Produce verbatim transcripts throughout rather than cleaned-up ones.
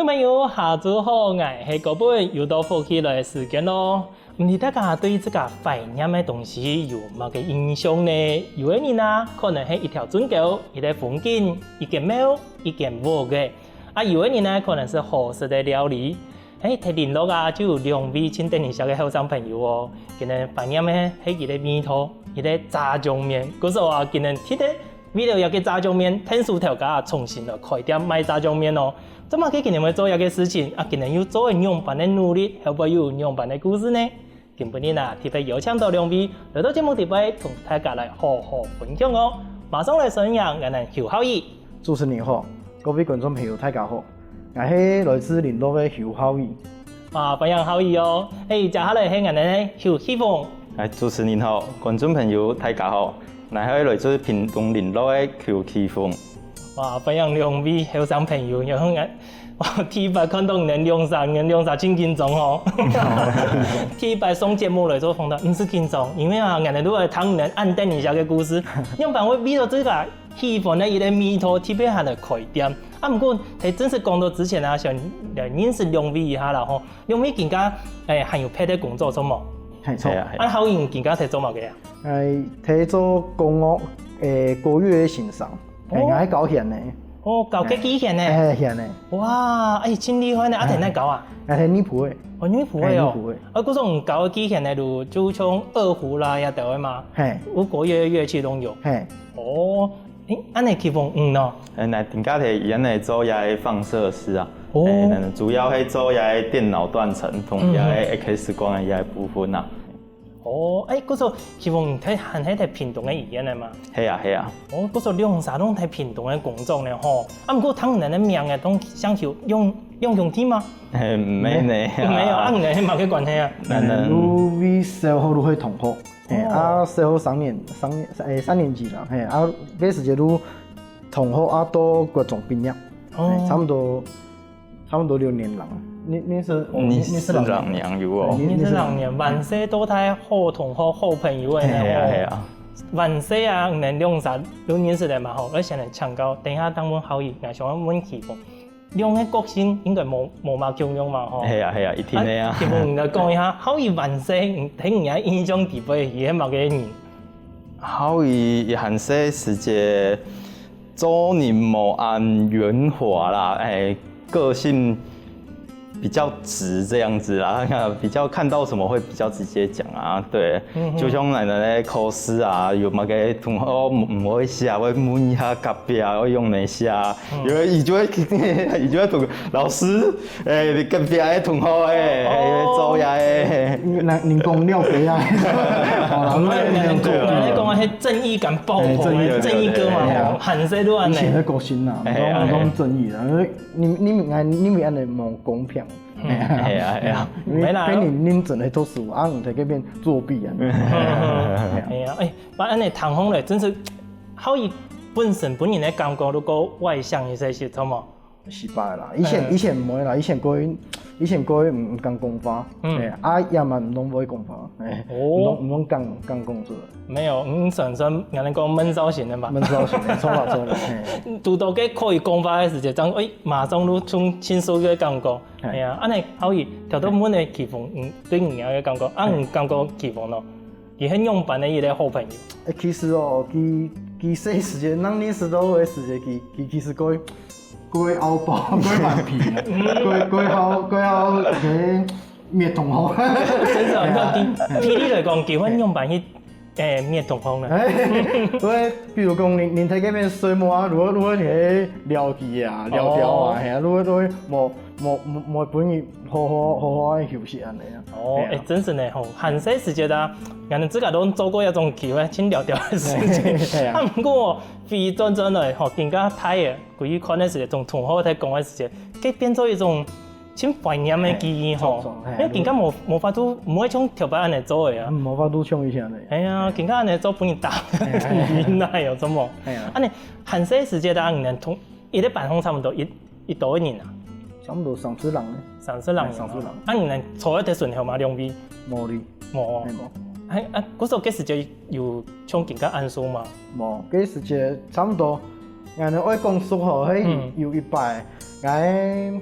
朋友，下晝好，𠊎係高本，又到福氣來个時間咯。毋知大家對自家懷念个東西有麼个印象呢？有个人啊，可能係一條圳溝、一個風景、一間廟、一間屋仔；啊，有个人呢，可能係好食个料理。 係，在麟洛啊，就有兩位盡得人惜个後生朋友哦。佢等懷念个係佢个味道，佢个炸醬麵。故所啊，佢等特地為了這個炸醬麵，𢯭手頭家重新來開店賣炸醬麵哦。做麼个佢等會做這個事情？啊，佢等又做了仰般个努力，後背又有仰般个故事呢？今晡日啊，特別邀請到兩位來到節目裡背，同大家來好好分享哦。馬上來歡迎𠊎等邱孝義。主持人好，各位觀眾朋友，大家好。 𠊎係來自麟洛个邱孝義。哇，歡迎孝義哦！欸，接下來係𠊎等个邱啟峰。欸，主持人好，觀眾朋友大家好，𠊎係來自屏東麟洛个邱啟峰。哇，歡迎兩位後生朋友，然後𠊎，哇，第一擺看到你等兩儕，你等兩儕盡緊張哦。第一擺上節目來做訪談，毋使緊張，因為啊，𠊎等都會聽你等恁得人惜个故事，仰般會為著這個 喜歡个一個味道，特別還來開店。啊，毋過在正式講到之前啊，想來認識兩位一下啦吼。兩位今下，欸，還有別个工作做無？係，著。係啊，係啊。啊，孝義今下在做麼个啊？欸，在做公屋，欸，國樂个先生，欸，哦。𠊎係教弦个。哦，教國樂弦个。欸，弦个。哇，欸，盡厲害呢！啊，在哪教啊？啊，在內埔个。哦，內埔个哦。欸，內埔个。啊，故所教國樂弦个就，就像二胡啦，這兜个嘛。係。有國樂樂器攏有。係。哦， 欸，恁仔啟峰你呢？欸，𠊎今下在這位做這个放射師啊。哦。欸，主要係做這个電腦斷層，同這个嗯哼。X光个這个部分啊。哦，欸，故所啟峰你在，還係在屏東个醫院个嘛？係啊，係啊。哦，故所兩儕攏在屏東个工作呢吼。啊，毋過聽你等个名仔，攏像有兩，兩兄弟嗎？欸，毋係呢。沒有，啊，你等係麼个關係啊？𠊎等，欸，就係小學就係同學。 係，哦。啊，小學三年，三年，欸，三年級啦，係，啊，該時節就同學啊，到國中畢業，哦。係，差不多，差不多六年了。你，你係，哦，你，你係六年。你係六年有哦。對，你，你係六年，你係六年。還細都係好同學、好朋友个呢，係啊，哦。係啊。還細啊，你等兩儕都認識个嘛吼，𠊎先來請教，等一下當問孝義，𠊎想要問啟峰。 兩個個性應該無，無麼共樣嘛吼。係啊，係啊，一定个啊。啊，啟峰你來講一下，孝義還細，你，在你个印象底背，佢係麼个人？孝義佢還細時節，做人無恁圓滑啦，欸，個性比較直這樣子啦，比較看到什麼會比較直接講啊，對。 嗯哼。就像𠊎等个考試啊，有麼个同學毋，毋會寫，會問一下隔壁啊，會用哪寫啊。嗯。有的佢就會，佢就會同老師，欸，你隔壁个同學，欸，哦。欸，做呀，欸。人，人講了解啊。哦，毋係，人講，人講啊，係正義感爆棚，欸，正義感。正義哥嘛，對，對，對。吼，還細就恁仔。以前个個性啊，哎呀，毋講，毋講正義啦，因為你，你，你，你恁仔無公平。 嗯，係啊，係啊。因為，沒啦。別人認真个讀書，啊，你在該片作弊啊。嗯，嗯，嗯。係啊。哎呀，哎，恁仔聽起來，真係孝義本身分人个感覺，就較外向一些，係無？失敗啦，以前，嗯。以前毋會啦，以前過，以前過毋，毋敢講話，嗯。哎，啊，也嘛毋當會講話，哎，哦。毋當，毋當敢，敢講出來。沒有，嗯，算，算，人家講悶騷型的嘛。悶騷型的，著啦，著啦，嘿。堵到該可以講話个時節，正，哎，馬上就像輕鬆个感覺。 嘿。係啊，恁仔孝義，頭先問个啟峰，嗯，對你个感覺，啊，嘿。你感覺啟峰呢？佢係仰般个一個好朋友？欸，其實哦，佢，佢細時節，當認識到个時節，佢，佢其實過，過拗爆，過蠻皮个，過，過好，過好，个滅同學。真係，你看，舉，舉例來講，佢會仰般去 欸，滅同學呢？欸，對，比如講，你，你在該片睡目啊，如果，如果你係撩佢啊，撩撩啊，哦。係啊，如果都會無，無，無，無分你好好，好好个休息恁仔啊。哦，係啊。欸，真係呢吼，還細時節啊，𠊎等自家都做過一種機會，盡撩撩个事情。係啊。啊，毋過，回轉轉來吼，更加大个，回去看个時節，從同學在講个時節，該變做一種 盡懷念个記憶吼。嘿，著，著，嘿，因為更加無，無法度，毋會像頭擺恁仔做个啊。嗯，無法度像以前个。哎呀，更加恁仔做分人打，嘿，嘿，嘿。哪有這麼？哎呀。恁仔，還細時節啊，你等同，一個班上差不多一，一多少人啊？差不多三十人呢。三十人啊。哎，三十人。啊，你等坐在該脣頭嘛，兩位？無哩。無。嘿，無。哎，啊，故所該時節有像今下恁熟嗎？無，該時節差不多，𠊎等愛講熟吼，嘿，嗯。有一擺，𠊎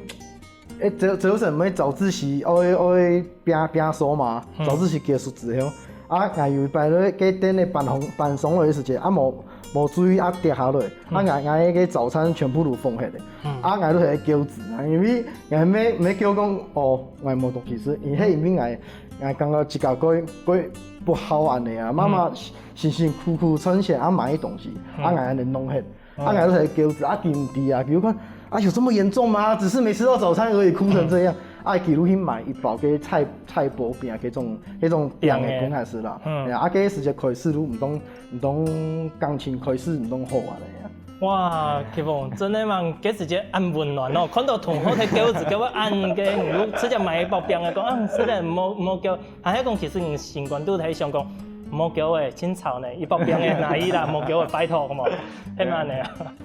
誒，朝，朝晨毋係早自習，愛，愛摒，摒掃嘛，嗯。早自習結束之後，啊，𠊎有一擺咧，該等个搬上，搬上來个時節，啊，無，無注意啊跌下來，啊，嗯。𠊎，𠊎个早餐全部都放忒咧，嗯。啊，𠊎就係噭眵啊，因為𠊎毋，毋噭講，哦，𠊎無東西食，因為，嗯。因為𠊎，𠊎感覺自家過，過不好恁樣啊，媽媽，嗯。辛辛苦苦賺錢啊買東西，嗯。啊，𠊎恁樣弄忒。 啊，嗯。𠊎就係噭眵啊，佢毋知啊，比如講，啊，有這麼嚴重嗎？只是沒吃到早餐而已，哭成這樣。嗯。啊，佢就去買一包个菜，菜脯餅，該種，該種餅个餅个。分佢食啦。嗯。哎呀，啊，該時節開始就毋當，毋當感情開始毋當好啊，恁樣啊。哇，啟峰，真个嘛，該時節恁溫暖哦，看到同學在噭眵，結果恁个，你就直接買一包餅來講，啊，食了莫，莫噭， 還係講其實你心肝肚係想講，莫噭誒，盡吵呢，一包餅誒，拿去啦，莫噭誒，拜託，好無？係嘛呢？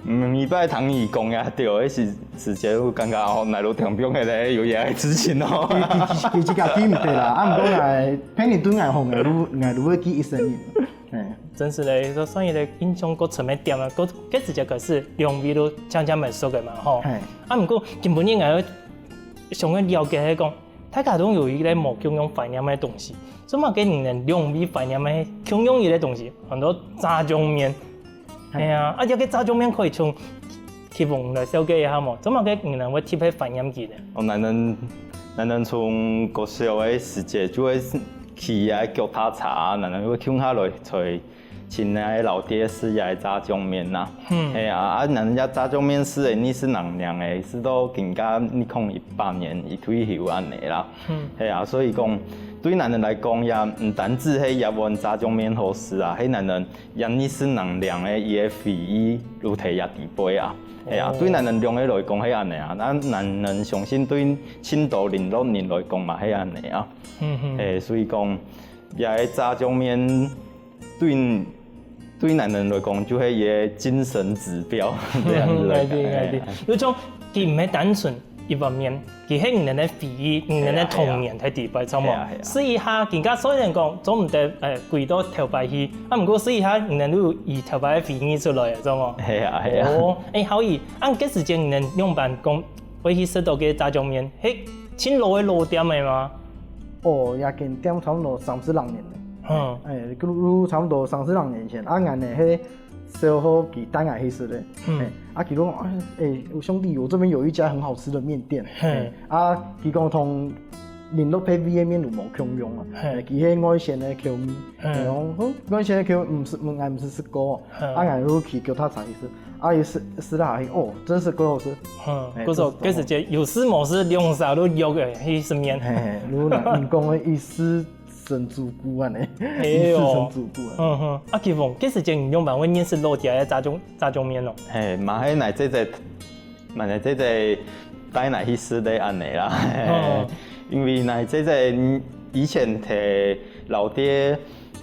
嗯，每擺聽你講也對，迄時，時節有感覺哦，哪路聽朋友咧，有也愛知情哦。佢，佢，佢，佢自家記毋得啦，啊，毋過𠊎，別人對𠊎好，𠊎都，𠊎都會記一生人。哎。真是咧，所以咧，印象較深一點啊，該，該時節開始，兩位都漸漸會熟个嘛，吼。嘿。啊，毋過今晡日𠊎想要了解係講， 大家都有一個無共樣懷念个東西，做麼个你等兩位懷念个共樣一個東西？很多炸醬麵。嘿。哎呀，啊，這個炸醬麵可以從啟峰來紹介一下無？做麼个你等會特別懷念佢呢？哦，𠊎等，𠊎等從國小个時節就會騎啊腳踏車啊，𠊎等會共下來在 尋來老爹食个炸醬麵啦。嗯。係啊，啊，𠊎等炸醬麵食个日式冷涼个，食到今下二空一八年，佢退休恁樣啦。嗯。係啊，所以講，對𠊎等來講，也毋單止係一碗炸醬麵好食啊，係𠊎等這日式冷涼个，佢个回憶都在這底背啊。係啊，哦。對𠊎等兩個來講係恁樣啊，啊𠊎等相信對盡多零落人來講嘛係恁樣啊。嗯哼。係，所以講，這个炸醬麵 對，對𠊎等來講，就係一個精神指標，這樣子來講。𠊎知，𠊎知。哎。就像佢毋係單純一碗麵，佢係你等个回憶，你等个童年在底背，著無？係啊，係啊。試一下，今下雖然講做毋得，呃，歸到頭擺去，啊，毋過試一下，你等都有以頭擺个回憶出來，著無？係啊，係啊。哦，哎，好，以，啊，該時節你等仰般講，會去食到个炸醬麵，係盡老个老店个嗎？哦，這間店差不多三十零年了。 嗯。哎，就，就差不多三十零年前，啊，𠊎呢，係小學佢帶𠊎去食个。嗯。哎，啊，佢講，哎，哎，兄弟，我這邊有一家很好吃的麵店。嘿。哎，啊，佢講同零落別位个麵都無共樣啊。嘿。哎，佢係外省个口味。嘿。哎，我講，哦，外省个口味，毋係，毋，𠊎毋係食過。嘿。啊，𠊎就去叫佢食一食。啊，佢食，食了還，哦，真是夠好吃。嗯，哎，故所，真是夠好吃。該時節有事無事，兩儕都約个，去食麵。嘿，嘿，如果人講个一食 成主顧恁呢，哎喲。一世成主顧啊。嗯哼，啊，啟峰，該時節你仰般會認識老爹个炸醬，炸醬麵哦？嘿，嘛係𠊎姊姊，嘛係𠊎姊姊帶𠊎去食个恁呢啦。嗯。因為𠊎姊姊以前在老爹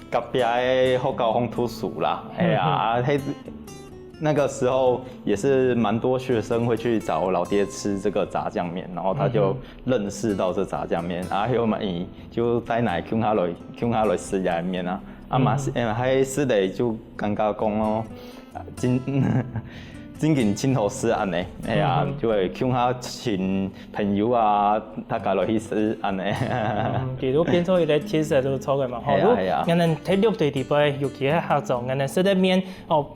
隔壁个學校項讀書啦，嗯，哎呀，嗯。啊，嘿， 那個時候也是蠻多學生會去找老爹吃這個炸醬麵，然後他就認識到這炸醬麵，嗯哼。啊，後尾就帶𠊎共下來，共下來食這麵啊。啊，嘛係，嗯哼。嗯，還食了就感覺講哦，啊，真，真經真好食恁呢。哎呀，嗯哼。就會共下請朋友啊，大家來去食恁呢。嗯，佢都變做一個特色都錯个嘛，吼。係啊，係啊。𠊎等第六代裡背，尤其係客庄，𠊎等食个麵，哦，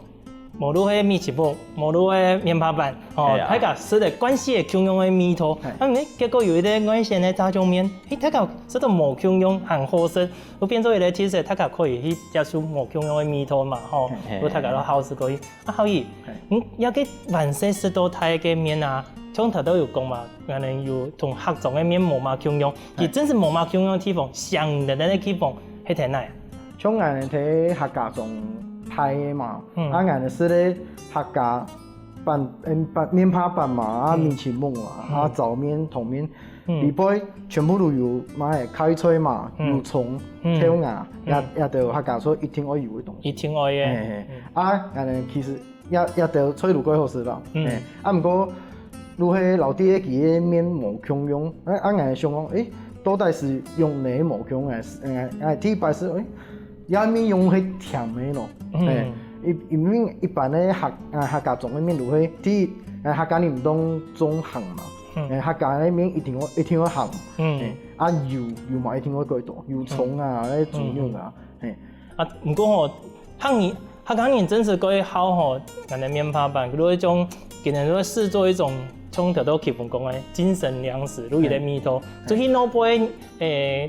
無論係米篩目，無論係面帕粄，吼，係啊。大家食个慣勢个共樣个味道。係。啊，你結果有一個外省个炸醬麵，嘿，大家食到無共樣，還好食，就變做一個特色，大家可以去接受無共樣个味道嘛，吼，係，係，就大家都好食可以。啊，好以，係。嗯，這個灣勢食到大个麵啊，像頭先有講嘛，可能有同客庄个麵無麼共樣，係。佢真係無麼共樣个地方，像你等个地方，係在哪？ 像𠊎在客家庄大个嘛，嗯。啊，𠊎係食个客家粄，嗯，粄，面帕粄嘛，啊，嗯。米篩目啊，嗯。啊，燥麵、湯麵，嗯。裡背全部都有，嘛，係開菜嘛，嗯。有蔥、嗯。豆芽，嗯。也，也都有客家菜一定愛有个東西。一定愛个。嘿，嘿。嗯。啊，𠊎等其實 這，這兜菜都蓋好食啦。嗯。嘿，啊，毋過，就係老爹佢个麵無共樣，啊，啊，𠊎想講，誒，到底係仰仔無共樣个？誒，誒，第一擺係，誒，這麵仰會甜个咯？嗯。嘿，因，因為一般个客，啊，客家庄个麵就係，第一，啊，客家人當重鹹嘛。嗯。欸，客家个面一定會，一定會鹹。嗯。欸，啊油，油嘛一定會過多，油蔥啊，嗯。欸，豬肉啊，嗯。嘿。啊，毋過吼，客人，客家人真係過好吼，𠊎个面帕粄，佢都會將，佢等都會視作一種，像頭先啟峰講个精神糧食，如佢个味道。嗯。就去外背，欸，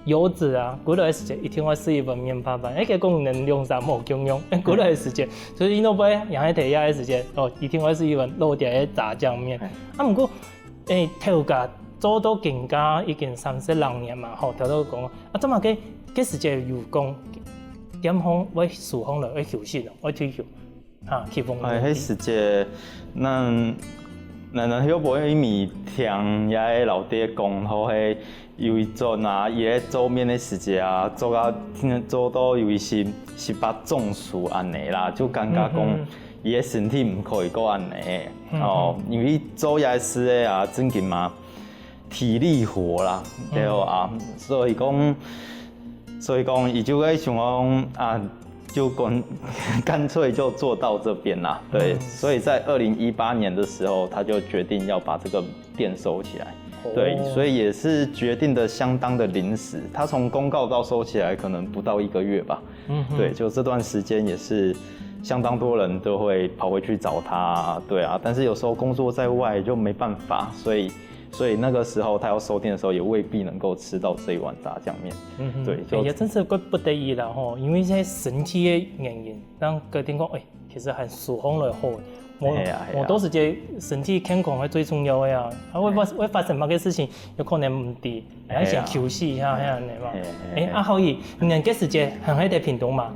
遊子啊，歸來个時節一定會食一碗面帕粄。該个講兩儕無共樣，歸來个時節，所以外背也係在該个時節，哦，一定會食一碗老爹个炸醬麵。嘿。啊，毋過，欸，頭家做到今下已經三十零年嘛，吼，頭先講，啊，做麼个，該時節有講，店方會收起來，會休息咯，會退休。 哈，啟峰。欸，該時節，咱，咱，咱後背一味聽這个老爹講，吼，係有一轉啊，佢个做麵个時節啊，做到，做到有一些，一發中暑恁呢啦，就感覺講，嗯哼。佢个身體毋可以過恁呢。嗯哼。哦，因為做這个事个啊，正經嘛， 體力活啦，嗯。對啊，所以講，所以講，佢就會想講啊，就乾，乾脆就做到這邊啦，對，嗯。所以在二零一八年的時候，他就決定要把這個店收起來，哦。對，所以也是決定得相當的臨時。他從公告到收起來，可能不到一個月吧，嗯哼。對，就這段時間也是相當多人都會跑回去找他，對啊，但是有時候工作在外就沒辦法，所以 所以那個時候他要收店的時候，也未必能夠吃到這一碗炸醬麵。嗯哼。對，就欸，也真是怪不得已啦吼，因為這身體个原因，讓決定講，欸，其實還收起來好。無，係啊，係啊。無到時節身體健康係最重要个啊。啊，會發，係啊。會發生麼个事情，有可能毋知，還係先休息一下，係啊。係恁呢嘛。係啊，係啊，欸，係啊。啊，好，你，你該時節還係在屏東嘛？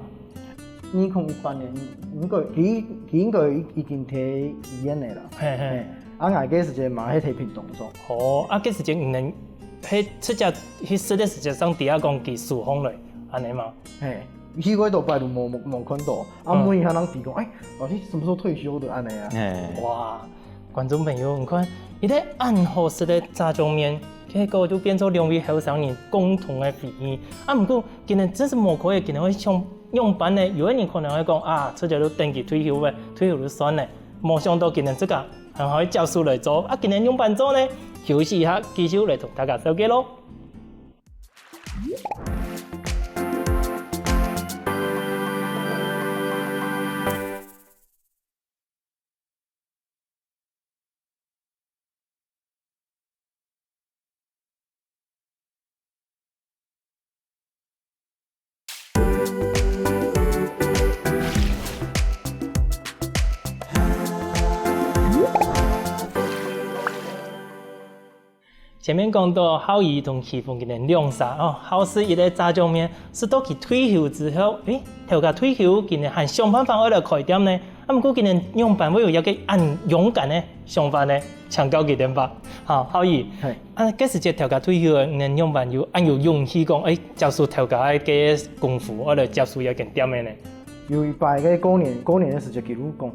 二零一八年，應該，佢，佢應該已，已經在醫院了啦。係，係。係。 啊，𠊎該時節嘛係在屏東做。哦，啊，該時節你等，係直接去食个時節上底下講佢收起來，恁呢嘛？嘿，去過多擺都無，無，無看到。啊，嗯。問一下人知講，欸，老弟什麼時候退休的？恁呢啊。嘿。哇，觀眾朋友，你看，一個恁好食个炸醬麵，結果就變成兩位後生人共同个回憶。啊，毋過今日真係無可以，今日會想 仰般呢？有个人可能會講啊，直接就等佢退休咧，退休就算咧。無想到今日自家還好接手來做，啊，今日仰般做呢？休息一下，繼續來同大家紹介咯。 前面講到孝義同啟峰佢等兩儕哦，孝事一个炸醬麵，食到佢退休之後，欸，頭家退休，佢等還想辦法愛來開店呢。 啊，毋過佢等仰般會有一個恁勇敢个想法呢？請教佢等吧。好，孝義，嘿。啊，該時節頭家退休了，你等仰般有恁有勇氣講，欸，接受頭家个功夫，愛來接受這間店个呢？有一擺个過年，過年个時節，佢就講，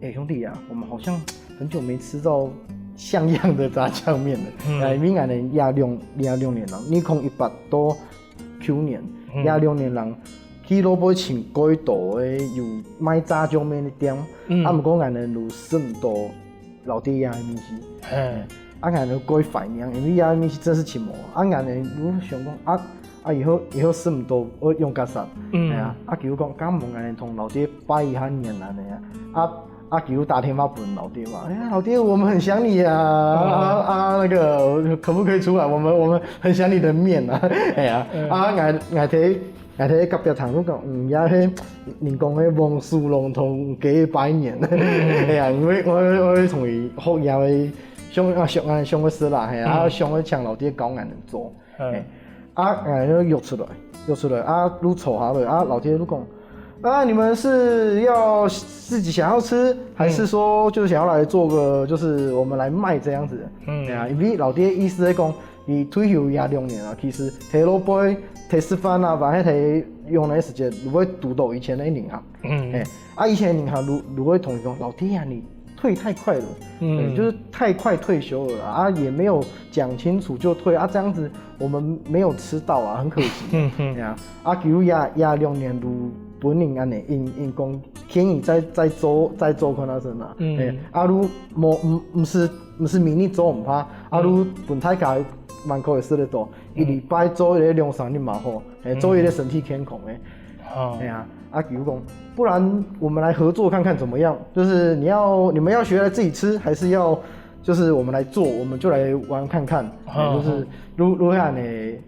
欸，兄弟啊，我們好像很久沒吃到像樣的炸醬麵了。嗯。啊，因為𠊎等這兩，這兩年了，二零一八到 舊年，嗯。這兩年人，去外背尋蓋多个有賣炸醬麵个店，嗯。啊，毋過𠊎等就食毋到老爹這个東西。嘿。啊，𠊎等蓋懷念，因為這个東西真係尋無。啊，𠊎等就想講，啊，啊，以後，以後食毋到，愛仰結煞。嗯。哎呀，啊，佢就講，敢無𠊎等同老爹拜一下年恁呢啊。啊， 啊，佢就打電話分老爹嘛，哎呀，老爹，我們很想你啊，啊，啊，那個，可不可以出來？我們，我們很想你的面啊。哎呀，嗯。啊，𠊎，𠊎在，𠊎在隔壁聽就講，嗯，也係人講个黃鼠狼同雞拜年。哎呀，因為𠊎，𠊎，𠊎同佢學這个，想，啊，想，啊，想个事啦，嘿，啊，嗯。想个請老爹教𠊎等做。 嗯。哎，啊，哎，就約出來，約出來，啊，就坐下來，啊，老爹就講，啊，你們是要自己想要吃，還是說就想要來做個，就是我們來賣這樣子？嗯。對啊，因為老爹意思係講，你退休也兩年了，其實在外背，在食飯啊，或者在用个時間，你會堵到以前个人客。嗯。哎，啊，以前人客就，就會同你講，老爹啊，你 退太快了，嗯。對，就是太快退休了啦，啊，也沒有講清楚就退，啊，這樣子我們沒有吃到啊，很可惜。嗯哼。對啊，啊，佢就這，這兩年就分人恁呢，硬，硬講，建議再，再做，再做看啊先啊。嗯。對，啊，就無，毋，毋係毋係每日做毋怕，啊，嗯。你分大家還可以食得到，一禮拜做一個兩三日嘛好，嘿，嗯。做一個身體健康个。哦。哎呀，啊，比如講，不然我們來合作看看怎麼樣？就是你要，你們要學來自己吃，還是要，就是我們來做，我們就來玩看看。哦。哎，就是如，如何呢？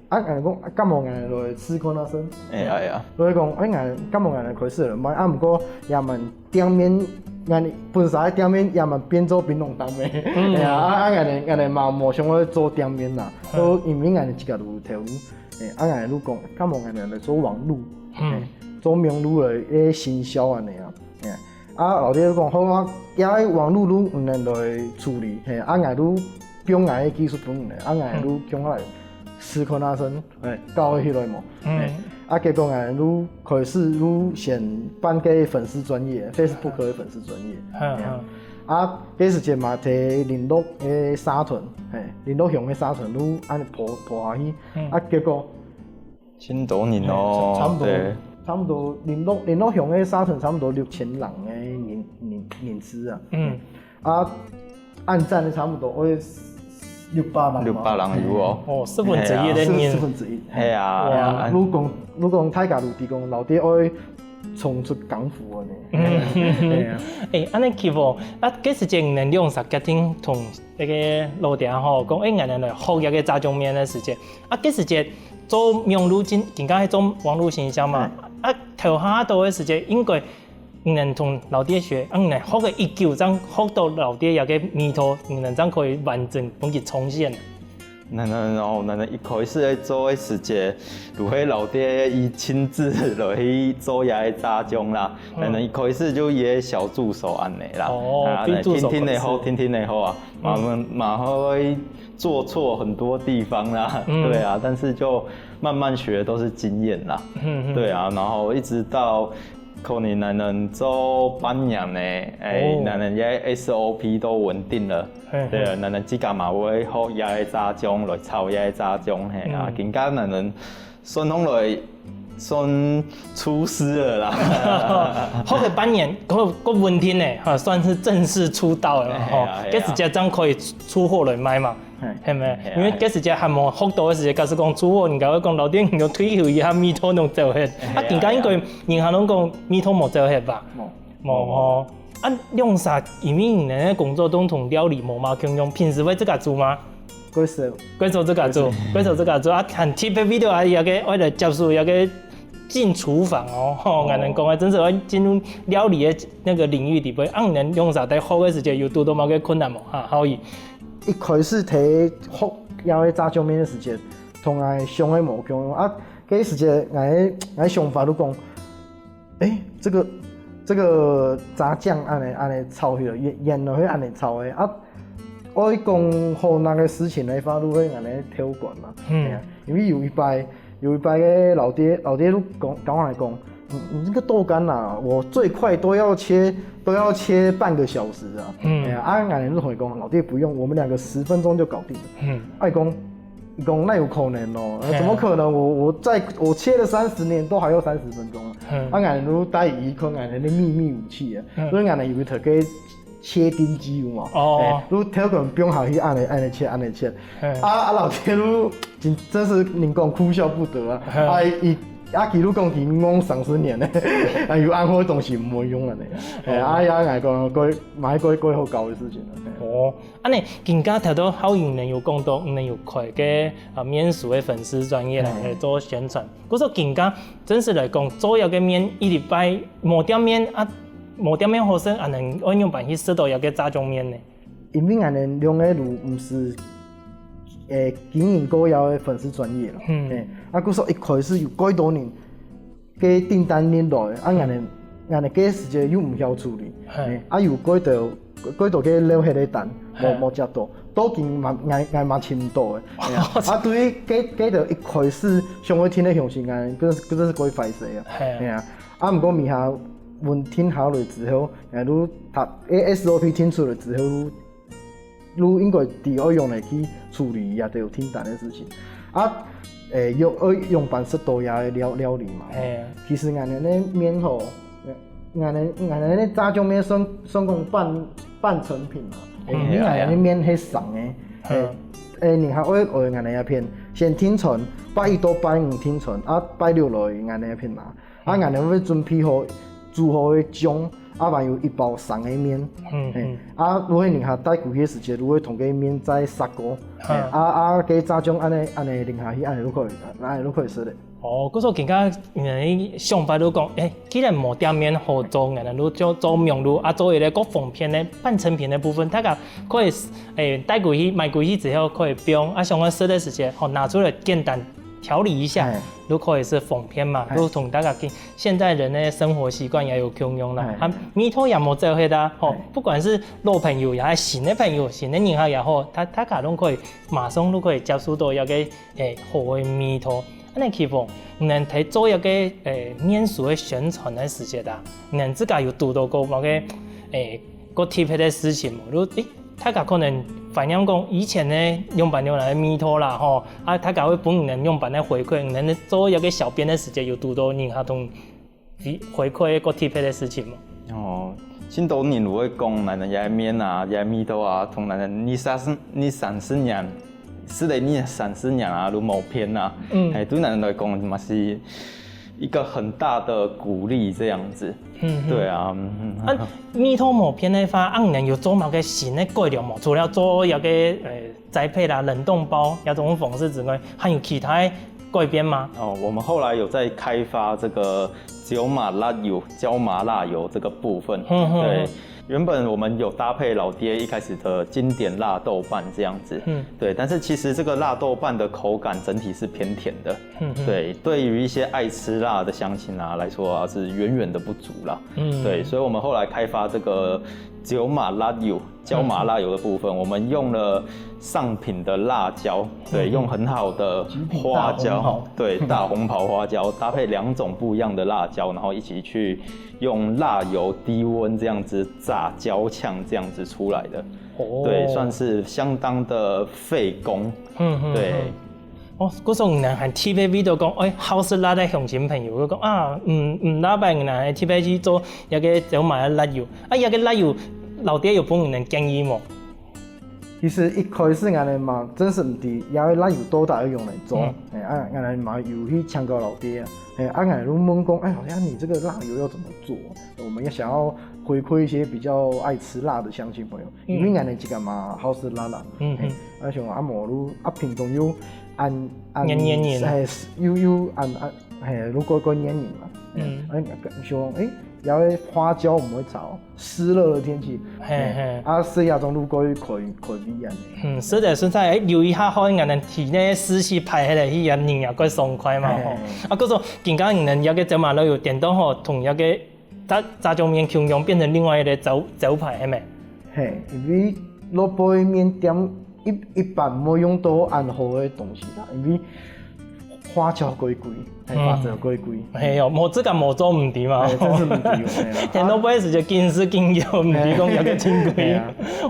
啊，恁樣講，啊，敢無恁樣來試看啊先？哎呀哎呀。所以講，哎，恁樣，敢無恁樣開始了？啊，毋過也蠻 店面，恁樣本身个店面也蠻變做檳榔攤个，嗯。哎呀，啊，啊，恁樣，恁樣嘛，無想要做店面啦，嗯。都因為恁樣自家有投入，哎，啊，恁樣就講，敢無恁樣來做網路，嗯。哎，做網路个一個行銷恁樣啊，哎，啊，老弟就講，好啊，也網路就毋能來處理，嘿，啊，𠊎就放𠊎个技術分你，啊，𠊎就放下來試看啊先。 哎，搞起來無？嗯。哎，啊，結果𠊎就開始就先辦个粉絲專頁，Facebook个粉絲專頁。嗯，哎呀，嗯。啊，該時節嘛，在麟洛个社團，嘿，麟洛鄉个社團就恁樣po，po下去。嗯。啊，結果真多人哦，哎，差，差毋多，對。差毋多麟洛，麟洛鄉个社團差毋多六千人个人，人，人次啊。嗯。 啊，按讚的差不多，我有六百人嘛。六百人有哦。哦，四分之一个人。哎呀。四，四分之一。哎呀，哇。哎呀，你講，你講大家都提供，老弟愛衝出江湖了呢。嗯。哎呀。哎，恁樣Kivo，啊，該時節你兩儕決定同該个老弟吼，講，哎，𠊎等來學這个炸醬麵个時節，啊，該時節做網路經，更加係做網路行銷嘛，嗯。啊，頭下到个時節，應該 你等同老弟學，啊，你等學个已久，正學到老弟這个味道，你等正可以完整分佢重現。𠊎等哦，𠊎等一開始在做个時節，就係老弟佢親自落去做這个炸醬啦。嗯。𠊎等一開始就一個小助手恁樣啦。哦，啊，比助手開始。定定仔學，定定仔學啊，嗯。嘛，嘛會做錯很多地方啦，嗯。對啊，但是就慢慢學，都是經驗啦。嗯，嗯。對啊，然後一直到 可能𠊎等做半年呢，哎，哦。𠊎等个S O P都穩定了。嘿，嘿。對，𠊎等自家嘛會學這个炸醬，來炒這个炸醬，嘿，啊，嗯。今下𠊎等算起來算廚師了啦。學个半年，夠，夠穩定呢，哈，算是正式出道了嘛，哎呀，吼。哎呀。該時節正可以出貨來賣嘛。 嘿。係無？係啊，因為該時節還無學到个時節，假使講出貨，人家會講老弟，你有退休以後味道攏走忒。係啊，啊，今下應該人還攏講味道無走忒吧？無。無吼。啊，兩儕因為你个工作當中料理無麼共樣，平時會自家煮嗎？會做。會做自家煮，會做。會做自家煮。啊，看特別video啊，這个，為了接受這个進廚房哦，吼，哦。𠊎等講个，真是愛進入料理个那個領域裡背。啊，你等兩儕在學个時節有堵到麼个困難無？哈，浩宇。 一開始在學這个炸醬麵个時節，同𠊎想个無共樣。啊，該時節𠊎个，𠊎个想法就講，欸，這個，這個炸醬恁樣，恁樣炒起來，原，原來係恁樣炒个。啊，愛講好難个事情个話，就係恁樣偷管嘛。嗯。嘿啊，因為有一擺，有一擺个老弟，老弟就講，講來講， 你，你這個豆乾啊，我最快都要切，都要切半個小時啊。嗯。哎呀，啊，𠊎等就同佢講，老弟不用，我們兩個十分鐘就搞定了。嗯。啊，佢講，佢講，哪有可能哦？呃，嘿。怎麼可能？我，我在，我切了三十年，都還要三十分鐘啊。嗯。啊，𠊎等就帶佢去看𠊎等个秘密武器啊。嗯。所以𠊎等有一台个切丁機有無？哦。哎，就挑個放下去，恁樣，恁樣切，恁樣切。嗯。啊，啊，老弟就真，真是人講哭笑不得啊。嗯。啊，佢 啊，佢就講佢戇三十年呢，啊，有恁好个東西毋會用了呢。哎，哦。啊，也𠊎講，過，嘛係過，過好搞个事情了。嘿。哦，恁樣，今下頭到浩宇呢有講到，你有開个，啊，麵食个粉絲專頁啦，嘿。來做宣傳。故所今下真實來講，做一個麵，一禮拜無店面啊，無店面好食，啊，恁樣愛仰般去食到一個炸醬麵呢？ 因為𠊎等兩個就毋係，欸，經營過這个粉絲專頁了。嗯。欸，啊，故所一開始有幾多人个訂單入來，啊，𠊎等，𠊎等个時間又毋曉處理，嘿。欸，啊，有幾多，幾多个漏忒个單，嘿。無，無接到，都已經嘛，𠊎，𠊎嘛尋毋到个。欸啊，啊，對於該，該个一開始想要停个雄心，𠊎，真係，真係過歹勢啊。嘿。欸啊，啊，毋過尾下問題停下來之後， 欸，就佢个S O P定出來之後，就應該知愛仰般去處理這兜訂單个事情。啊，欸，愛，愛仰般食到這个料，料理嘛。嘿。其實𠊎等个麵吼，𠊎等，𠊎等个炸醬麵算，算講半，半成品嘛。嗯。因為𠊎个麵係生个，嗯。誒，誒，人客會來𠊎等這片，先訂餐，拜一到拜五訂餐，啊，拜六來𠊎等這片拿。啊，𠊎等會準備好煮好个醬，啊，還有一包生个麵。嗯，嘿，嗯。啊，如果人客帶過去个時節，就會同該麵再煠過。嗯。嘿，啊，啊，該炸醬恁呢，恁呢淋下去，恁呢就可以，恁呢就可以食了。 哦，故所今下，嗯，想法就講，誒，既然無店面好做，𠊎等就做，做網路，啊，做一個較方便个半成品个部分，大家可以，誒，帶過去，買過去之後可以放，啊，想愛食个時節，吼，拿出來簡單調理一下，哎。就可以係方便嘛，哎。就同大家講，現代人个生活習慣也有共樣啦，哎。啊，味道也無走忒啊，吼，哎。不管係老朋友也係新个朋友，新个人客也好，大，大家都可以馬上都可以接受到一個，誒，好个味道。 恁呢，奇峰，你等在做一個，誒，麵食个宣傳个時節啊，你等自家有堵到過麼个，誒，過特別个事情無？就，誒，大家可能懷念講以前个仰般仰般个味道啦，吼，啊，大家會分你等仰般个回饋，你等做一個小編个時節有堵到人客同回，回饋過特別个事情無？哦，盡多人會講，𠊎等這麵啊，這味道啊，同𠊎等二三十，二三十年 係咧，你三四年啊，都無變啊。嗯。哎，對𠊎等來講，嘛係一個很大的鼓勵這樣子。嗯，嗯。對啊，嗯，嗯。啊，味道無變个話，恁樣有做麼个新个改良無？除了做一個，呃，宅配啦、冷凍包這種方式之外，還有其他个改變嗎？哦，我們後來有在開發這個椒麻辣油，椒麻辣油這個部分。嗯，嗯，對。嗯。 原本我們有搭配老爹一開始的經典辣豆瓣這樣子，嗯。對，但是其實這個辣豆瓣的口感整體是偏甜的，嗯，嗯。對，對於一些愛吃辣的鄉親啊來說啊，是遠遠的不足啦。嗯。對，所以我們後來開發這個椒麻辣油，椒麻辣油的部分，嗯。我們用了上品的辣椒，對，嗯。用很好的花椒，極品大紅袍。對，大紅袍花椒，搭配兩種不一樣的辣椒，然後一起去 用辣油低溫這樣子炸焦醬這樣子出來的。哦。對，算是相當的費工。嗯，嗯，對。嗯。哦，故所你等還特別為著講，哎，好食辣个鄉親朋友，就講啊，嗯，嗯，下擺你等還特別去做一個椒麻个辣油，啊，一個辣油，老爹有分你等建議無？ 其實一開始𠊎等嘛，真是毋知，這個辣油到底愛仰般來做。嗯。哎，啊，𠊎等嘛有去請教老爹啊。哎，啊，𠊎就問講，哎，老爹，你這個辣油要怎麼做？我們也想要回饋一些比較愛吃辣的鄉親朋友，嗯。因為𠊎等自家嘛好食辣啦。嗯，哎，嗯。啊，想啊，無就，啊，平常又恁，恁，黏黏黏。哎，又，又恁，恁，哎，就怪怪黏黏嘛。嗯。哎，想，哎，這個花椒毋會炒， 濕熱的天氣，嘿，嘿。啊，食這種就過去開，開胃恁呢。嗯，食个順勢，哎，流一下汗，𠊎等體內濕氣排下來，去，人也較爽快嘛，吼。嘿。啊，故所，今下你等這個椒麻辣油顛倒吼，同這個炸，炸醬麵共樣變成另外一個招，招牌，係無？嘿，因為老一輩个麵店一，一般無用到恁好个東西啦，因為 花椒過貴，嘿，嗯。花椒過貴。嘿喲，無自家無做毋知嘛。哎，真是毋知哦，哎呀。天都不會時就緊食緊用，毋知講有个真貴。哎呀，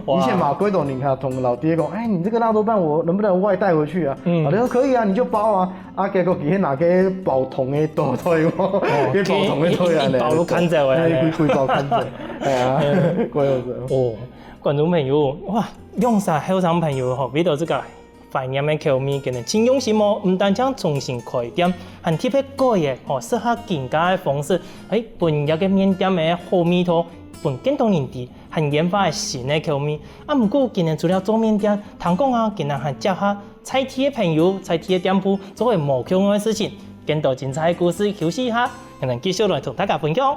哇。以前嘛，過多人客同老爹講，哎，你這個辣豆瓣我能不能外帶回去啊？嗯。老爹說可以啊，你就包啊。啊，結果佢拿个包裝个袋袋哦，哦，个包裝个袋袋啊，一包都看走个，哎，規，規包看走。哎呀，嗯。過有哦，觀眾朋友，哇，兩儕後生朋友吼，為到這個 懷念个口味，今日真用心哦，毋單淨重新開店，還特別改个，吼，適合今下个方式，哎，分這個麵店个好味道，分更多人知，還研發个新个口味。啊，毋過今日除了做麵店，聽講啊，今日還接下在地个朋友，在地个店鋪，做个無共樣个事情。更多精彩个故事，休息一下，𠊎等繼續來同大家分享。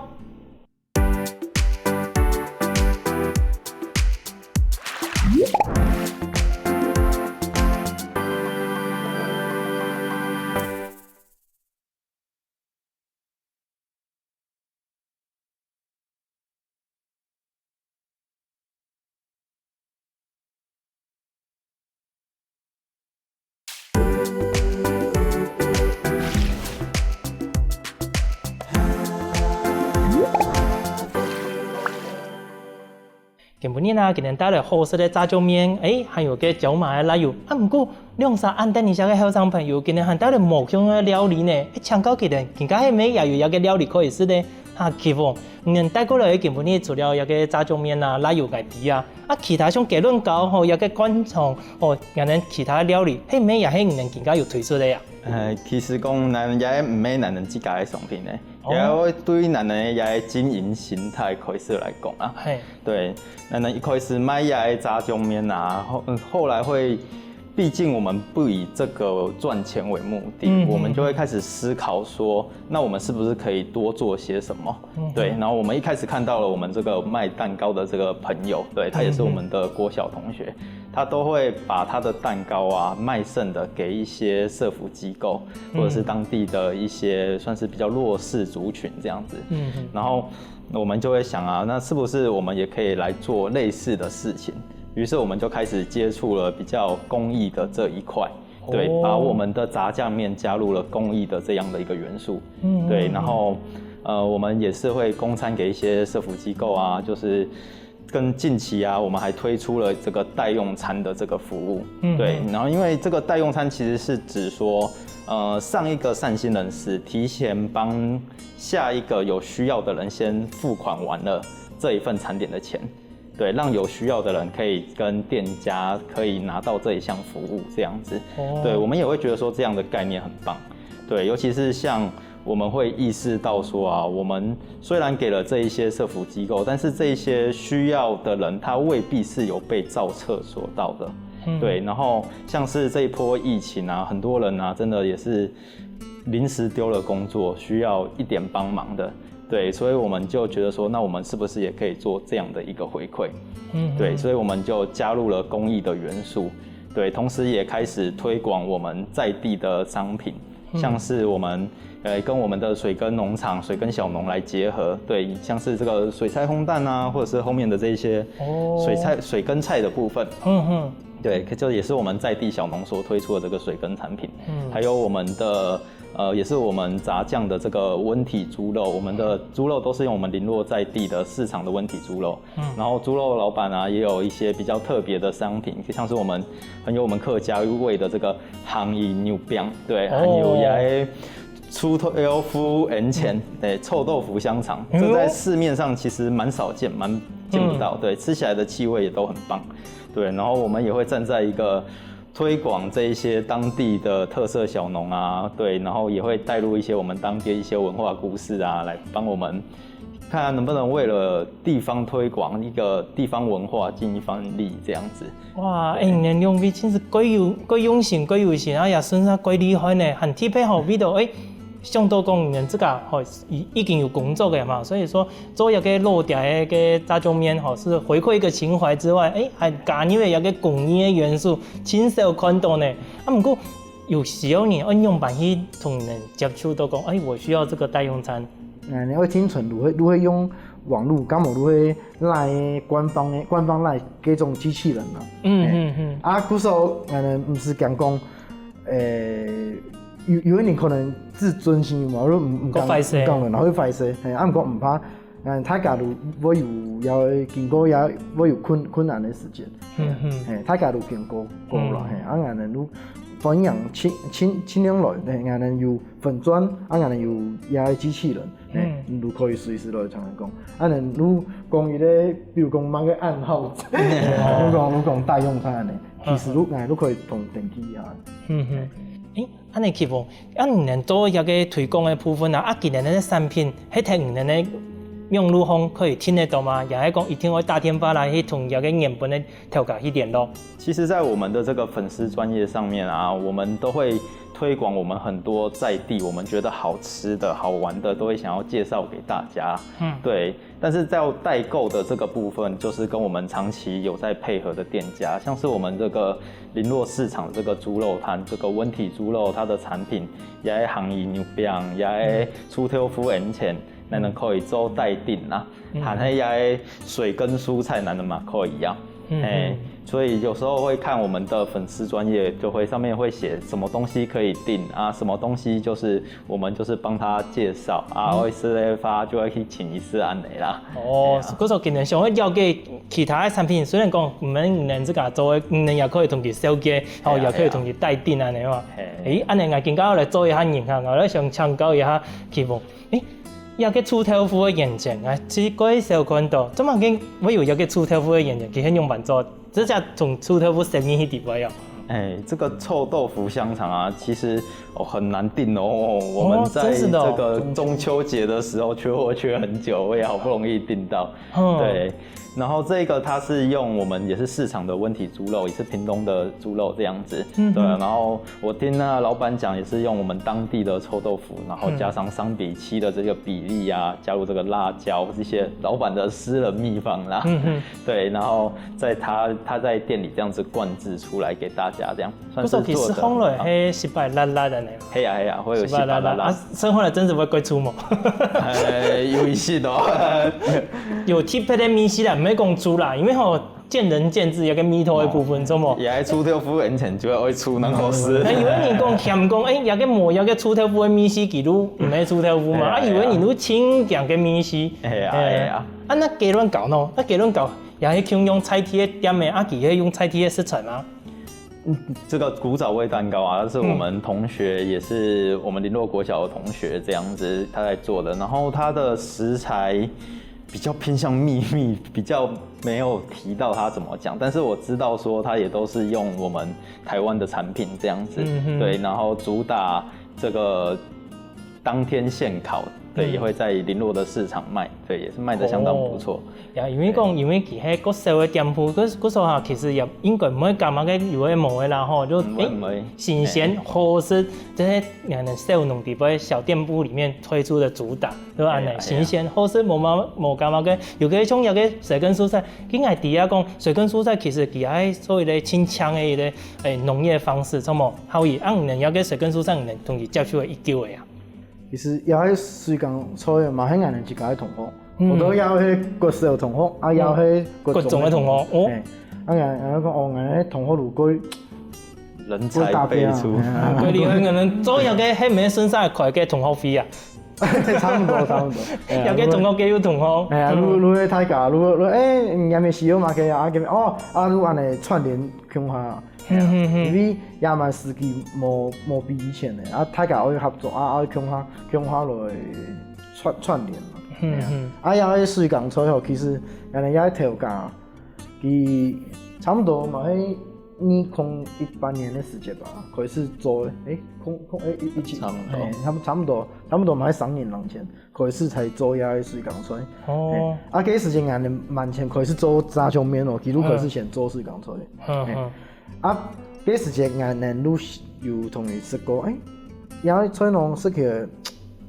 今晡日啊，今日帶來好食个炸醬麵，哎，還有个椒麻个辣油。啊，毋過，兩儕恁得人惜个後生朋友，今日還帶來無共樣个料理呢。哎，請教佢等，今下係毋係也有一個料理可以食呢？哈，奇峰，你等帶過來个今晡日除了一個炸醬麵啊、辣油个底啊，啊，其他像雞卵糕吼，這个灌腸吼，𠊎等其他料理，係毋係也係你等今下有推出个啊？呃，其實講，𠊎等也毋係𠊎等自家个商品呢，哦。也會對𠊎等个經營形態開始來講啊。嘿。對，𠊎等一開始賣這个炸醬麵啊，後，嗯，後來會，畢竟我們不以這個賺錢為目的，嗯，我們就會開始思考說，那我們是不是可以多做些什麼？ 嗯哼。對，然後我們一開始看到了我們這個賣蛋糕的這個朋友，對，他也是我們的國小同學，嗯哼。他都會把他的蛋糕啊，賣剩的給一些社福機構，嗯。或者是當地的一些算是比較弱勢族群這樣子。嗯哼。然後我們就會想啊，那是不是我們也可以來做類似的事情？於是我們就開始接觸了比較公益的這一塊。 對，哦。把我們的炸醬麵加入了公益的這樣的一個元素。嗯，對，嗯，然後，呃，我們也是會供餐給一些社福機構啊，就是更近期啊，我們還推出了這個代用餐的這個服務。嗯，對，嗯。然後因為這個代用餐其實是指說，呃，上一個善心人士提前幫下一個有需要的人先付款完了這一份餐點的錢。 對，讓有需要的人可以跟店家可以拿到這一項服務這樣子。哦。對，我們也會覺得說這樣的概念很棒。對，尤其是像我們會意識到說啊，我們雖然給了這一些社福機構，但是這一些需要的人，他未必是有被照冊所到的。嗯。對，然後像是這一波疫情啊，很多人啊，真的也是臨時丟了工作，需要一點幫忙的。 對，所以我們就覺得說，那我們是不是也可以做這樣的一個回饋？嗯，對，嗯。所以我們就加入了公益的元素，對，同時也開始推廣我們在地的商品，嗯。像是我們，呃，跟我們的水耕農場、水耕小農來結合，對，像是這個水菜烘蛋啊，或者是後面的這一些哦。水菜、水耕菜的部分。嗯，嗯。对，就也是我们在地小农所推出的这个水耕产品，嗯。还有我们的，呃，也是我们炸酱的这个温体猪肉，我们的猪肉都是用我们林洛在地的市场的温体猪肉。嗯。然后猪肉老板啊，也有一些比较特别的商品，像是我们很有我们客家味的这个鹹魚肉餅，对，哦。鹹魚也臭豆腐眼前，对，臭豆腐香腸，哎呦。这在市面上其实蛮少见，蛮见不到，嗯。对，吃起来的气味也都很棒。 对，然后我们也会站在一个推广这一些当地的特色小农啊，对，然后也会带入一些我们当地一些文化故事啊，来帮我们看看能不能为了地方推广一个地方文化尽一份力这样子。哇，哎，你们两位真是蓋有，蓋用心，蓋有心，啊，也算是蓋厲害呢，很特别吼，味道，哎，想到讲你们自家吼，已，已经有工作个嘛，所以说 做一个老爹个个炸醬麵吼，是回馈一个情怀之外，哎，还加入了一个公益个元素，真少看到呢。啊，毋过有時候呢，愛仰般去同人接觸到講，哎，我需要這個代用餐。嗯，你會聽從，如何，如何用網路，敢無如何來官方个，官方來這種機器人嘛。嗯，嘿。嗯，嗯。啊，故所，嗯，毋係講講，誒，有，有个人可能自尊心嘛，我毋，毋敢，較壞勢。毋敢問，會壞勢，嘿，啊，毋過毋怕， 嗯，大家都會有，也會經過，也會有困，困難个時節。嗯，嗯。嘿，大家都經過，過了，嗯。嘿，啊，𠊎等都歡迎盡，盡，盡量來，嘿，𠊎等有粉專，啊，𠊎等有這个機器人，嘿，嗯。你都可以隨時來同佢講。啊，你都講一个，比如講麼个暗號，嗯。你講，你講代用餐呢，其實都，嗯。哎，都可以同登記一下。嗯，嗯。誒， 恁呢，啟峰，恁你等做這个推廣个部分啊，啊，佢等个產品，係在你等个網路項可以訂得到嗎？也係講一定愛打電話來去同這个原本个頭家去聯絡？其實，在我們的這個粉絲專頁上面啊，我們都會推廣我們很多在地我們覺得好吃的、好玩的，都會想要介紹給大家。嗯。對， 但是在代購的這個部分，就是跟我們長期有在配合的店家，像是我們這個麟洛市場這個豬肉攤，這個溫體豬肉，它的產品也係鹹魚肉餅，也係臭豆腐圓錢，嗯。𠊎等可以做代訂啦。嗯。還有也係水耕蔬菜，𠊎等嘛可以啊。嗯，嘿，嗯。所以有時候會看我們的粉絲專頁，就會上面會寫什麼東西可以訂啊，什麼東西就是 我們就是幫他介紹啊，嗯。愛食个話就愛去請一次恁呢啦。哦，係啊。故所今日想愛了解其他个產品，雖然講毋係你等自家做个，你等也可以同佢紹介，哦，係啊，也可以同佢代訂恁呢嘛。係啊。誒，恁呢𠊎今日來做一下人客，𠊎來想請教一下啟峰。誒，這个臭豆腐个圓圈啊，其實蓋少看到，做麼个會有這个臭豆腐个圓圈？佢係仰般做？直接從臭豆腐塞入去底背哦。哎，這個臭豆腐香腸啊，其實哦很難訂哦。我們在真是的哦這個中秋節的時候缺貨缺很久，我也好不容易訂到。嗯對，然後這個它是用我們也是市場的溫體豬肉，也是屏東的豬肉這樣子。嗯對，然後我聽那老闆講，也是用我們當地的臭豆腐，然後加上三比七的這個比例啊，加入這個辣椒這些老闆的私人秘方啦。嗯哼，對，然後在他他在店裡這樣子灌製出來給大家，這樣算是不過其實做得烘落係失敗辣辣个呢。係啊係啊，會有稀失敗辣辣啊巴拉拉。，生活來真係會蓋粗無？哎，有一些哦。有特別个味緒啦，毋係講粗啦，因為吼見仁見智，有个味道个部分，知無？也愛臭豆腐，以前就會愛臭，然後是那有个人講嫌講，哎，有个無，有个臭豆腐个味緒，佢都毋係臭豆腐嘛。啊，哎呀有个人都清強个味緒。哎呀哎呀。啊，那雞卵糕呢？那雞卵糕也係共樣在地个店个，啊，佢係用在地个食材嗎？這個古早味蛋糕啊，是我們同學，也是我們麟洛國小的同學這樣子他在做的，然後他的食材比較偏向祕密，比較沒有提到他怎麼講，但是我知道說他也都是用我們台灣的產品這樣子，嗯哼對，然後主打這個當天現烤，對，嗯也會在麟洛的市場賣，對，也是賣得相當不錯。呀，因為講，因為佢係國小个店鋪，佢佢所下其實也應該毋會感覺个有个無个啦吼，就嗯，哎毋會毋會新鮮好食，這係人小農底背小店鋪裡面推出的主打，對吧？哎呀呢，新鮮好食，無嘛無感覺个，有个像有个水耕蔬菜，佢愛知啊講，水耕蔬菜其實佢還做一个清香个一个哎農業方式，著無？好以，啊，你有个水耕蔬菜，你同佢接觸个幾久个啊？其實也係水耕菜嘛，係𠊎等自家个同學，嗯我都也係國小同學，啊也係國中个同學哦嘿，啊𠊎𠊎講哦，𠊎个同學如果人才輩出。佢你可能做有个係毋係順續開个同學會啊？差不多差不多。有个同學个有同學。哎呀，如如果大家如果如果哎，你還沒洗肉嘛，可以啊，啊，哦，啊，如果恁樣串聯共下，嗯嗯嗯因為也蠻時機無無比以前个，啊，大家愛合作啊，愛共下共下來串串聯嘛。嗯嗯啊，也係水耕菜吼，其實人家也係頭家，佢差不多嘛係二零一八年个時節吧，開始做个，誒，空空誒一一七，差不多誒，差不差不多差不多嘛係三年零前開始在做這个水耕菜。哦，啊，該時間𠊎等蠻前開始做炸醬麵哦，佢就開始先做水耕菜。嗯嗯啊，該時間𠊎等就有同佢食過，誒，這个菜啷食起來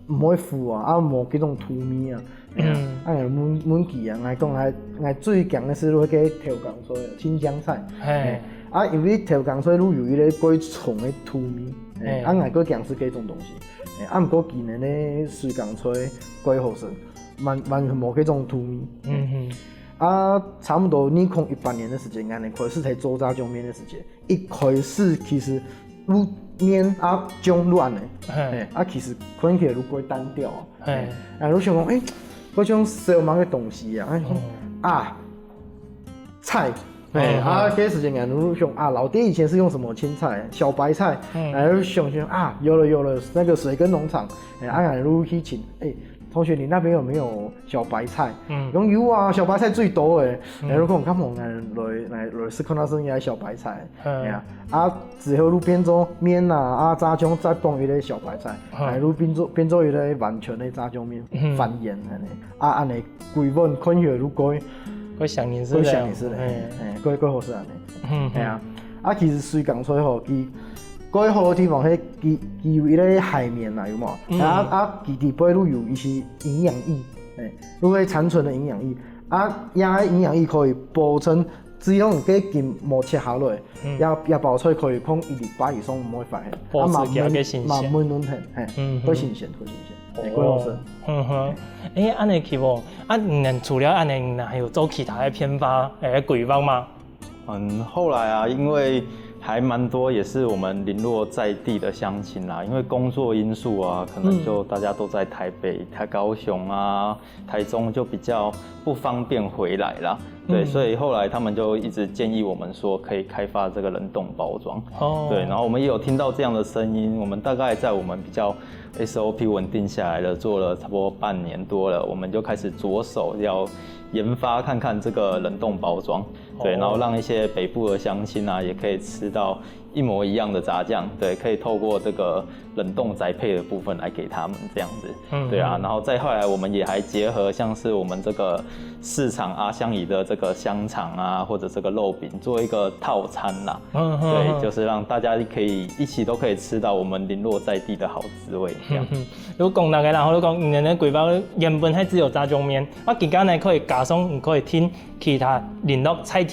毋會苦啊，啊無該種土味啊。嗯啊，問問佢啊，𠊎講𠊎𠊎最驚个係該个豆乾菜、青江菜。嘿，啊，因為豆乾菜就有一个蓋重个土味，嘿啊，𠊎蓋驚係該種東西。啊，毋過今年个水耕菜蓋好食，完完全無該種土味。嗯嗯啊，差不多二零一八年个時間，𠊎等開始在做炸醬麵个時間，一開始其實就麵啊醬就恁樣，嘿啊，其實看起來就蓋單調啊。嘿，啊，就想講，誒，該種燒賣个東西啊，啊，啊，菜。嘿啊，該時間啊，就想啊，老爹以前是用什麼青菜，小白菜，嗯然後想想啊，有了有了，那個水耕農場，誒，啊，然後去請，誒，同學，你那邊有沒有小白菜？嗯講有啊，小白菜最多誒。然後講，看我們來來來試看到是應該小白菜，嗯哎呀，啊，之後就變做麵啊，啊，炸醬再放一个小白菜，嗯然後就變做變做一个完全的炸醬麵，嗯翻鹽恁樣，啊，恁樣規碗看起來就蓋我想你是蓋這樣想你是的，嘿哎，蓋蓋好食恁樣。嗯係啊，啊，其實水耕菜吼，佢蓋好个地方係佢佢有一个海綿啊，有無？嗯啊啊，佢底背就有一些營養液，哎，就係殘存的營養液。啊，這个營養液可以保證，只要你个筋無切下來，嗯這這包菜可以放一禮拜以上毋會壞。保持啊，佢个新鮮嘛嫩嘛嫩，嘿，嗯會新鮮，會新鮮，會好食。嗯哼，誒，恁樣奇望，啊，你們除了恁樣，你們還有做其他个變化，誒，規劃嗎？嗯，後來啊，因為还蛮多也是我们零落在地的乡亲啦，因为工作因素啊，可能就大家都在台北、台高雄啊、台中就比较不方便回来啦。对，所以后来他们就一直建议我们说可以开发这个冷冻包装。哦，对，然后我们也有听到这样的声音，我们大概在我们比较 S O P 稳定下来了，做了差不多半年多了，我们就开始着手要研发看看这个冷冻包装。对，然后让一些北部的乡亲啊，也可以吃到一模一样的炸酱。对，可以透过这个冷冻宅配的部分来给他们这样子。嗯，对啊，然后再后来我们也还结合像是我们这个市场阿香姨的这个香肠啊，或者这个肉饼，做一个套餐啦。嗯，对，就是让大家可以一起都可以吃到我们零落在地的好滋味这样。你講大个啦，你講你个規劃原本係只有炸醬麵，啊，今下呢可以加上，你可以訂其他零落在地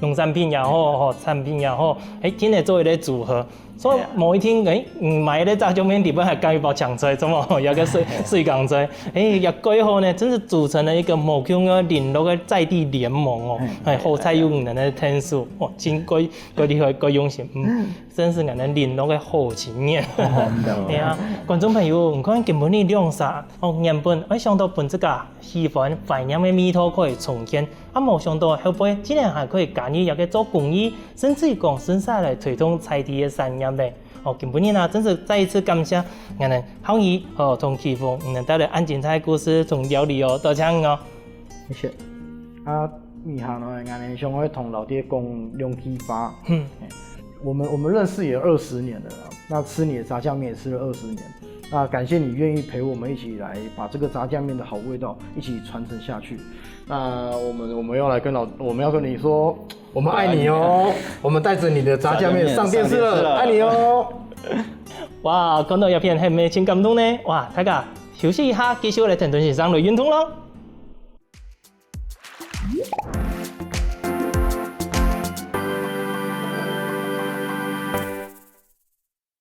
農產品也好，吼，產品也好，誒，訂來做一個組合。所以無一定，誒，你買一個炸醬麵裡背還加一包青菜，怎麼有個水水耕菜？誒，也蓋好呢，真是組成了一個無窮个零落个在地聯盟哦，誒，好彩有你等个天使，哇，真蓋蓋厲害，蓋用心，嗯。 真是𠊎等零落个好青年。係啊，觀眾朋友，你看今晡日兩儕，哦，原本愛想到分自家喜歡懷念个味道可以重現，啊，無想到後背竟然還可以加入一個做公益，甚至講順勢來推動在地个產業呢。哦，今晡日啊，真是再一次感謝𠊎等浩宇，哦，同啟峰，你等帶來恁精彩个故事同料理哦，多謝你哦。 謝謝。啊，米涵呢，俺想要同老爹讲两句话。嗯，我们我们认识也二十年了啦，那吃你的炸酱面也吃了二十年，那感谢你愿意陪我们一起来把这个炸酱面的好味道一起传承下去。那我们我们要来跟老我们要跟你说，我们爱你哦，我们带着你的炸酱面上电视了，爱你哦。 哇，看到這片係毋係盡感動呢？哇，大家休息一下，繼續來聽段先生來運動咯。